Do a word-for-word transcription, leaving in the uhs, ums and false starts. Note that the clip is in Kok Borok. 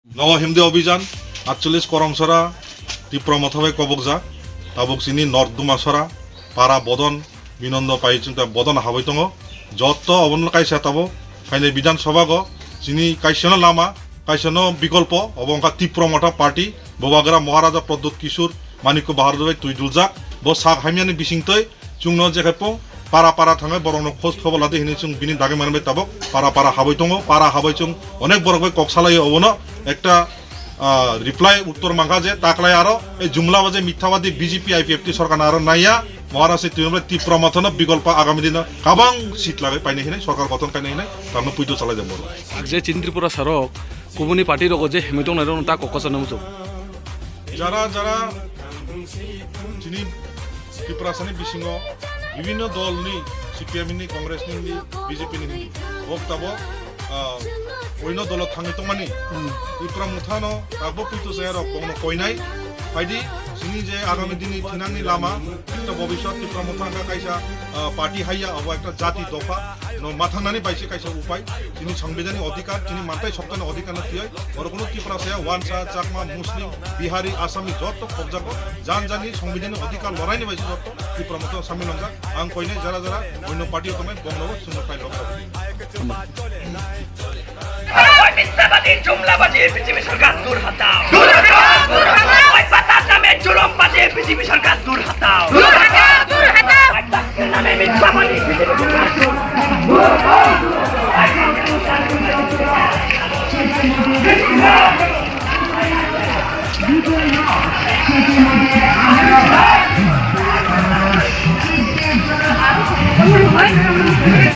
Nogo Himdi Obijan, atchollish Koromsora, Tipra Motha bai kobokjak, tabuk chini North Dumasora, para Bodon, Binondo pai chwngta Bodon habai tongo. Jotto obono kaisa tabuk, phainai Bidhan Sabha go, chini kaisano lama, kaisano bikolpo, obo wngkha Tipra Motha Party, Bubagra Maharaja Pradyut Kishore, Manikya Bahadur bai twi duljak, bo sak hamyani bisingtwi, chwngno je khe pung para para thangwi borokno khoj khobor ladi hinwi chwng bini dagwi manwi bai tabuk para para habai tongo, para habai chwng onek borok bai kok salaio, obono ekta, ah, reply uttor mankha je taklai aro ei jumla baje mithabadi B J P I P F T sorkarno aro naiya, Maharashtra twi Tipra Mothano bikolpa agami dino kabang seat lagwi painai hinwi sorkar gothon kainai hinwi tamno puitu chalai jang borok. Je chini Tripura sarok kubuni party rogo je himwi tongnai rokno ta kok kwchangno muchung. Jara jara chini Tiprasani bisingo bibinno dolni, C P M ni, Congress ni, B J P ni, bok tabok, ah, oino dolo thangwi tongmani. Tipra Mothano tabok puitu chaya rok bongno koinai. Phaidi chini je agami dini thinangni lama, ekta bobiswat Tipra Motha wngkha kaisa, ah, party haiya, abo ekta jati dopha no mathangnani baise kaisa upai. Chini songbidanni odhikar, chini mantai soptani odhikar no tiyoi. Oro kunu Tiprasa ya, Wansa, Chakma, Muslim, Bihari, Asami joto khobjago. Jan jani songbidanni odhikar loraini baise joto Tipra Motha samil wngjak. Ang koinai jara jara oino party o tongnai bongno bo chwngno pai lok.